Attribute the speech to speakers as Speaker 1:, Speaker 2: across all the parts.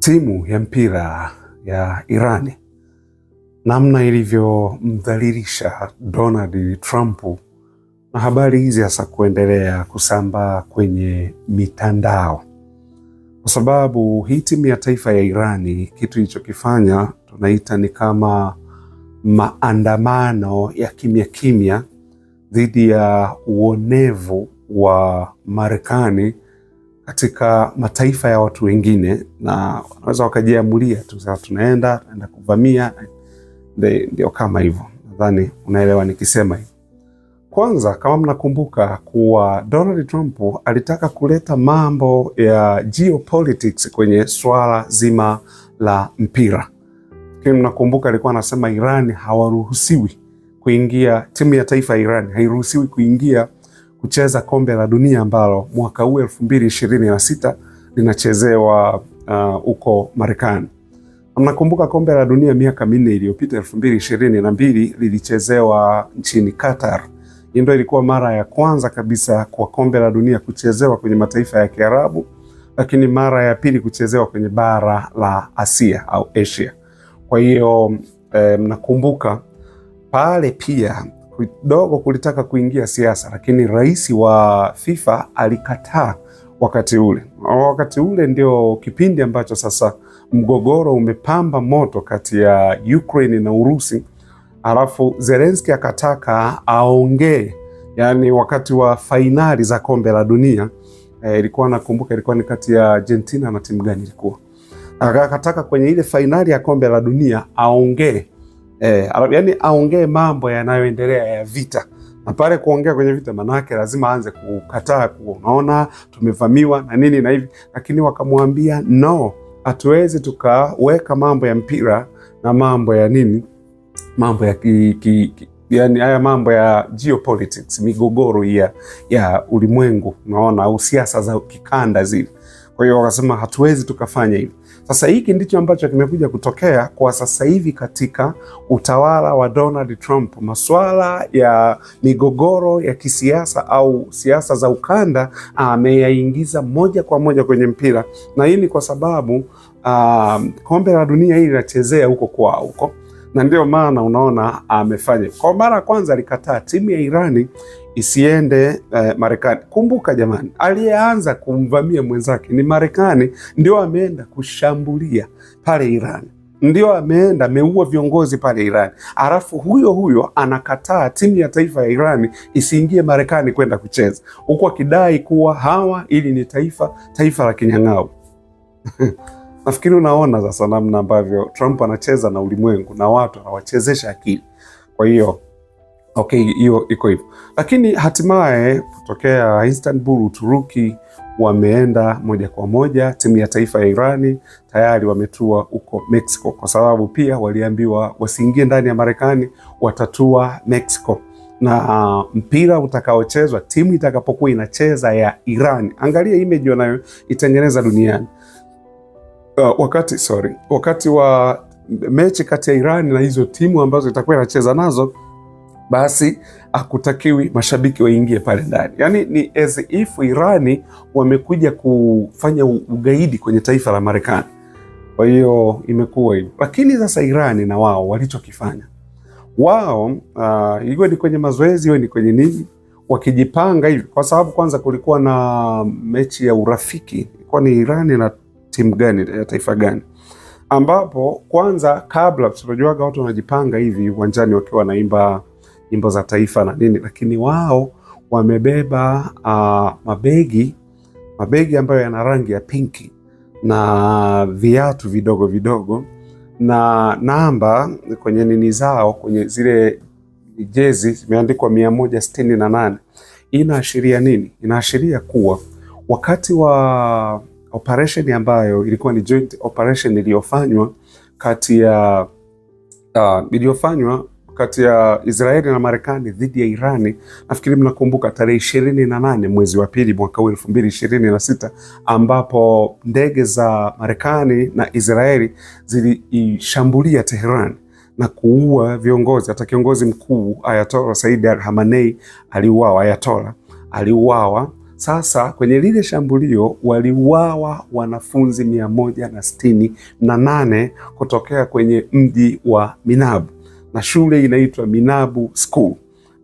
Speaker 1: Timu ya mpira ya Irani namna ilivyomdhalilisha Donald Trump na habari hizi hasa kuendelea kusambaa kwenye mitandao, kwa sababu hii timu ya taifa ya Irani kitu ilichokifanya tunaita ni kama maandamano ya kimya kimya dhidi ya uonevu wa Marekani katika mataifa ya watu wengine, na wanaweza wakajiamulia tu, sasa tunaenda kuvamia. Ndio kama hivyo, nadhani unaelewa nikisema hivyo. Kwanza, kama mnakumbuka kuwa Donald Trump alitaka kuleta mambo ya geopolitics kwenye swala zima la mpira. Lakini mnakumbuka alikuwa anasema Iran hawaruhusiwi kuingia, timu ya taifa ya Iran hairuhusiwi kuingia kucheza kombe la dunia ambalo mwaka huu 2026 linachezewa huko Marekani. Mnakumbuka kombe la dunia miaka 4 iliyopita 2022 lilichezewa nchini Qatar. Hii ndio ilikuwa mara ya kwanza kabisa kwa kombe la dunia kuchezewa kwenye mataifa ya Kiarabu, lakini mara ya pili kuchezewa kwenye bara la Asia au Asia. Kwa hiyo mnakumbuka pale pia kidogo kulitaka kuingia siasa, lakini rais wa FIFA alikataa wakati ule. Wakati ule ndio kipindi ambacho sasa mgogoro umepamba moto kati ya Ukraine na Urusi, alafu Zelensky akataka aongee, yani wakati wa fainali za kombe la dunia ilikuwa nakumbuka, ilikuwa ni kati ya Argentina na timu gani ilikuwa, akataka kwenye ile fainali ya kombe la dunia aongee yani aongee mambo yanayoendelea ya vita, na pale kuongea kwenye vita manake lazima aanze kukataa kuwa unaona tumevamiwa na nini na hivi, lakini wakamwambia no, hatuwezi tukaweka mambo ya mpira na mambo ya nini, mambo ya yani haya mambo ya geopolitics, migogoro ya ulimwengu, unaona, au siasa za kikanda zile. Kwa hiyo wakasema hatuwezi tukafanya hivi. Sasa hiki ndicho ambacho kimekuja kutokea kwa sasa hivi katika utawala wa Donald Trump. Masuala ya migogoro ya kisiasa au siasa za ukanda ameyaingiza moja kwa moja kwenye mpira, na hii ni kwa sababu kombe la dunia hili linachezea huko kwao huko, na ndio maana unaona amefanya. Kwa mara ya kwanza alikataa timu ya Irani isiende Marekani. Kumbuka jamani, aliyeanza kumvamia mwenzake ni Marekani, ndio ameenda kushambulia pale Irani, ndio ameenda ameua viongozi pale Irani, alafu huyo huyo anakataa timu ya taifa ya Irani isiingie Marekani kwenda kucheza, huku akidai kuwa hawa ili ni taifa la kinyang'au. Nafikiri unaona sasa namna ambavyo Trump anacheza na ulimwengu na watu anawachezesha akili. Kwa hiyo okay, hiyo iko hivyo, lakini hatimaye kutokea Istanbul, Uturuki, wameenda moja kwa moja. Timu ya taifa ya Irani tayari wametua huko Mexico, kwa sababu pia waliambiwa wasiingie ndani ya Marekani, watatua Mexico na mpira utakaochezwa, timu itakapokuwa inacheza ya Iran, angalia image wanayoitengeneza duniani. Wakati wa mechi kati ya Iran na hizo timu ambazo itakuwa inacheza nazo, basi hakutakiwi mashabiki waingie pale ndani. Yani ni as if Irani wamekuja kufanya ugaidi kwenye taifa la Marekani. Kwa hiyo imekuwa hivyo, lakini sasa Irani na wao walichokifanya wao, iwe ni kwenye mazoezi iwe ni kwenye nini, wakijipanga hivi, kwa sababu kwanza kulikuwa na mechi ya urafiki, ilikuwa ni Irani na timu gani ya taifa gani, ambapo kwanza kabla tunajuaga watu wanajipanga hivi uwanjani wakiwa wanaimba nyimbo za taifa na nini, lakini wao wamebeba mabegi ambayo yana rangi ya pinki na viatu vidogo vidogo na namba kwenye nini zao kwenye zile jezi zimeandikwa 168. Inaashiria nini? Inaashiria kuwa wakati wa operation ambayo ilikuwa ni joint operation iliyofanywa kati ya Israeli na Marekani dhidi ya Irani. Nafikiri mnakumbuka tarehe 28 mwezi wa pili mwaka huu 2026, ambapo ndege za Marekani na Israeli ziliishambulia Teheran na kuua viongozi. Hata kiongozi mkuu Ayatollah Said Khamenei aliuawa, Ayatollah aliuawa. Sasa kwenye lile shambulio waliuawa wanafunzi 168 kutokea kwenye mji wa Minabu, na shule inaitwa Minabu School.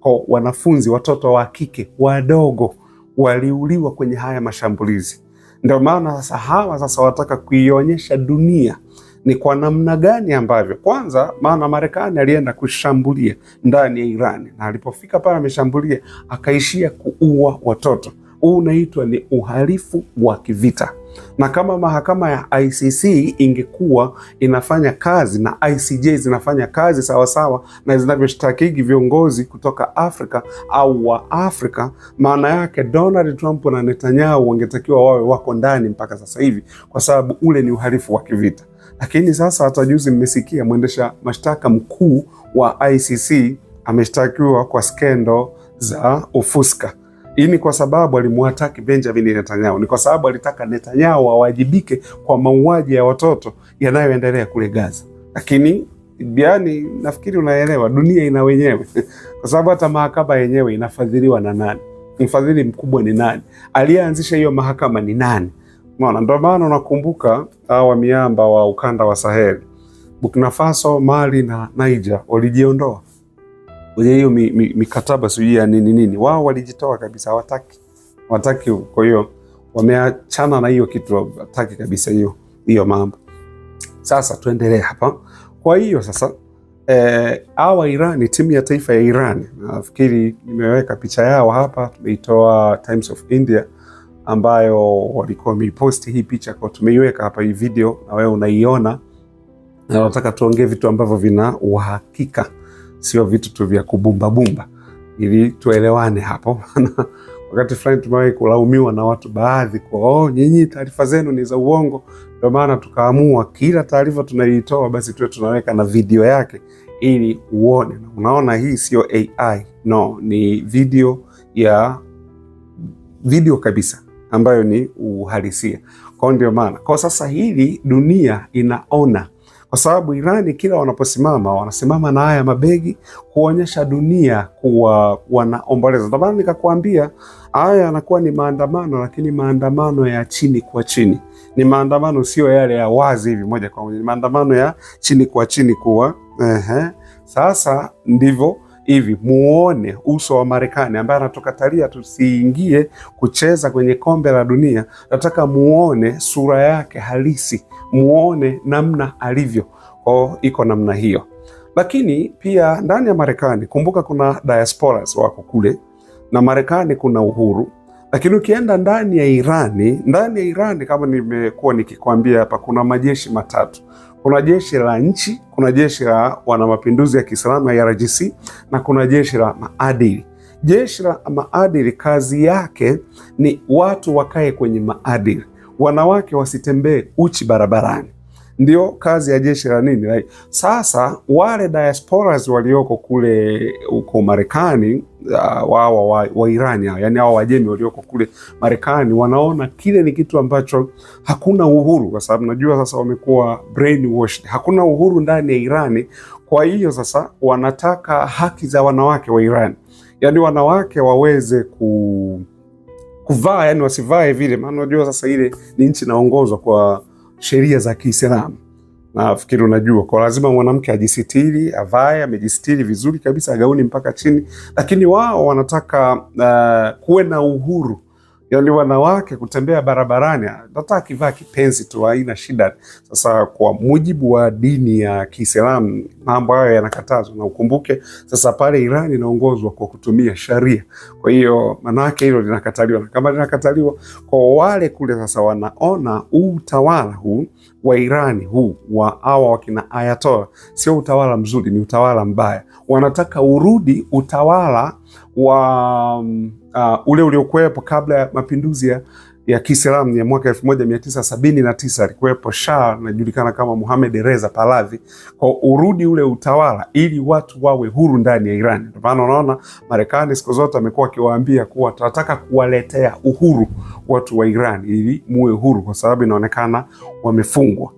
Speaker 1: Kwa wanafunzi watoto wa kike wadogo waliuliwa kwenye haya mashambulizi. Ndio maana sasa hawa sasa wataka kuionyesha dunia ni kwa namna gani ambavyo kwanza, maana Marekani alienda kushambulia ndani ya Irani na alipofika pale ameshambulia akaishia kuua watoto. Huu unaitwa ni uhalifu wa kivita, na kama mahakama ya ICC ingekuwa inafanya kazi na ICJ zinafanya kazi sawasawa na zinavyoshtakigi viongozi kutoka Afrika au wa Afrika, maana yake Donald Trump na Netanyahu wangetakiwa wawe wako ndani mpaka sasa hivi, kwa sababu ule ni uhalifu wa kivita. Lakini sasa hata juzi mmesikia mwendesha mashtaka mkuu wa ICC ameshtakiwa kwa skendo za ufuska. Hii ni kwa sababu alimuataki Benjamin Netanyahu, ni kwa sababu alitaka Netanyahu awajibike kwa mauaji ya watoto yanayoendelea kule Gaza. Lakini yani, nafikiri unaelewa, dunia ina wenyewe kwa sababu hata mahakama yenyewe inafadhiliwa na nani? Mfadhili mkubwa ni nani? Aliyeanzisha hiyo mahakama ni nani? Unaona, ndio maana unakumbuka hawa miamba wa ukanda wa Sahel, Burkina Faso, Mali na Niger walijiondoa kwenye hiyo mikataba sijui ya nini nini, wao walijitoa kabisa, hawataki hawataki. Kwa hiyo wameachana na hiyo kitu, hawataki kabisa hiyo hiyo mambo. Sasa tuendelee hapa. Kwa hiyo sasa hawa Irani, timu ya taifa ya Irani, nafikiri nimeweka picha yao hapa, tumeitoa Times of India ambayo walikuwa wameiposti hii picha, kwa tumeiweka hapa hii video na wewe unaiona, na nataka tuongee vitu ambavyo vina uhakika, sio vitu tu vya kubumbabumba, ili tuelewane hapo. Wakati fulani tumewahi kulaumiwa na watu baadhi kwa oh, nyinyi taarifa zenu ni za uongo. Ndio maana tukaamua kila taarifa tunayoitoa basi tuwe tunaweka na video yake ili uone. Na unaona hii sio AI, no, ni video ya video kabisa ambayo ni uhalisia. Kwa ndio maana kwa sasa hili dunia inaona, kwa sababu Irani kila wanaposimama wanasimama na haya mabegi kuonyesha dunia kuwa wanaomboleza. Ndio maana nikakwambia haya yanakuwa ni maandamano, lakini maandamano ya chini kwa chini, ni maandamano sio yale ya wazi hivi moja kwa moja, ni maandamano ya chini kwa chini kuwa ehe. Sasa ndivyo hivi muone uso wa Marekani ambaye anatukatalia tusiingie kucheza kwenye kombe la dunia. Nataka muone sura yake halisi, muone namna alivyo. Kwao iko namna hiyo, lakini pia ndani ya Marekani kumbuka, kuna diasporas wako kule na Marekani kuna uhuru, lakini ukienda ndani ya Irani, ndani ya Irani kama nimekuwa nikikwambia hapa, kuna majeshi matatu. Kuna jeshi la nchi, kuna jeshi la wanamapinduzi ya Kiislamu ya IRGC na kuna jeshi la maadili. Jeshi la maadili kazi yake ni watu wakae kwenye maadili, wanawake wasitembee uchi barabarani. Ndio kazi ya jeshi la nini. Sasa wale diasporas walioko kule huko Marekani, wao wa Irani hao, yani hao Wajemi walioko kule Marekani wanaona kile ni kitu ambacho hakuna uhuru, kwa sababu najua sasa wamekuwa brainwashed. Hakuna uhuru ndani ya Irani. Kwa hiyo sasa wanataka haki za wanawake wa Irani, yani wanawake waweze kuvaa, yani wasivae vile, maana unajua sasa ile ni nchi inaongozwa kwa sheria za Kiislamu. Nafikiri unajua kwa lazima mwanamke ajisitiri, avae, amejisitiri vizuri kabisa, gauni mpaka chini, lakini wao wanataka kuwe na uhuru, yaani wanawake kutembea barabarani, hata akivaa kipenzi tu haina shida. Sasa kwa mujibu wa dini ya Kiislamu mambo hayo yanakatazwa, na ukumbuke sasa pale Irani inaongozwa kwa kutumia sharia, kwa hiyo manake hilo linakataliwa, na kama linakataliwa kwa wale kule, sasa wanaona huu utawala huu wa Irani huu wa hawa wakina Ayatollah sio utawala mzuri, ni utawala mbaya. Wanataka urudi utawala wa ule uliokuwepo kabla ya mapinduzi ya Kiislamu ya mwaka 1979 alikuwepo Shah anajulikana kama Mohamed Reza Pahlavi, kwa urudi ule utawala ili watu wawe huru ndani ya Iran. Ndio maana unaona Marekani siku zote amekuwa akiwaambia kuwa tunataka kuwaletea uhuru watu wa Iran ili muwe huru, kwa sababu inaonekana wamefungwa.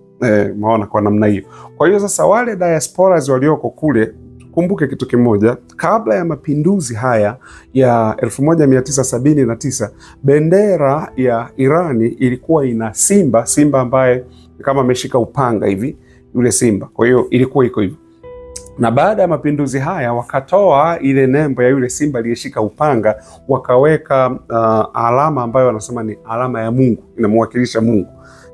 Speaker 1: Maona kwa namna hiyo. Kwa hiyo sasa wale diasporas walioko kule Tukumbuke kitu kimoja, kabla ya mapinduzi haya ya 1979 bendera ya Irani ilikuwa ina simba, simba ambaye kama ameshika upanga hivi, yule simba. Kwa hiyo ilikuwa iko hivyo na baada ya mapinduzi haya wakatoa ile nembo ya yule simba aliyeshika upanga, wakaweka alama ambayo wanasema ni alama ya Mungu, inamwakilisha Mungu.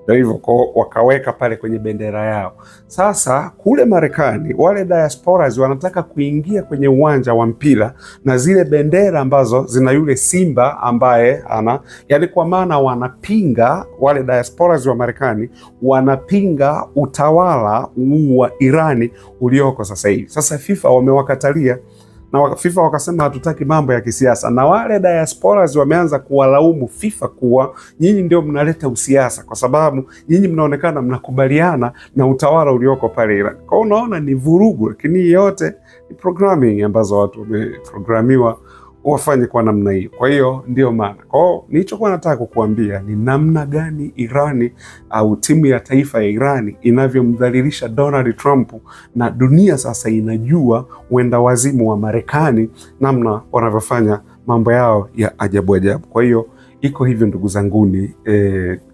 Speaker 1: Ndio hivyo kwa wakaweka pale kwenye bendera yao. Sasa kule Marekani wale diasporas wanataka kuingia kwenye uwanja wa mpira na zile bendera ambazo zina yule simba ambaye ana, yani kwa maana wanapinga, wale diasporas wa Marekani wanapinga utawala huu wa Irani ulioko sasa hivi. Sasa FIFA wamewakatalia na FIFA wakasema hatutaki mambo ya kisiasa, na wale diasporas wameanza kuwalaumu FIFA kuwa nyinyi ndio mnaleta usiasa, kwa sababu nyinyi mnaonekana mnakubaliana na utawala ulioko pale Iran. Kwa hiyo unaona ni vurugu, lakini yote ni programming ambazo watu wameprogramiwa wafanye kwa namna hiyo. Kwa hiyo ndio maana, kwa hiyo nilichokuwa nataka kukuambia ni namna gani Irani au timu ya taifa ya Irani inavyomdhalilisha Donald Trump, na dunia sasa inajua wenda wazimu wa Marekani namna wanavyofanya mambo yao ya ajabu ajabu. Kwa hiyo iko hivyo ndugu zanguni,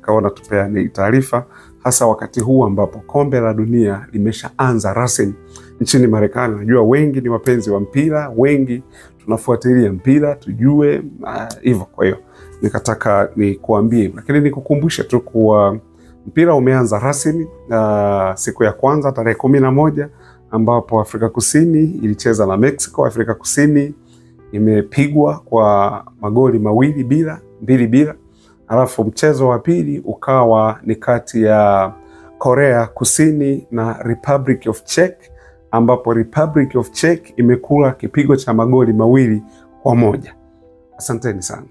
Speaker 1: kaona tupeane taarifa hasa wakati huu ambapo kombe la dunia limeshaanza rasmi nchini Marekani. Najua wengi ni wapenzi wa mpira, wengi tunafuatilia mpira tujue hivyo. Kwa hiyo nikataka nikuambie, lakini nikukumbushe tu kuwa mpira umeanza rasmi siku ya kwanza tarehe 11 ambapo Afrika Kusini ilicheza na Mexico. Afrika Kusini imepigwa kwa magoli 2-2, 2-2. Alafu mchezo wa pili ukawa ni kati ya Korea Kusini na Republic of Czech, ambapo Republic of Czech imekula kipigo cha magoli 2-1. Asanteni sana.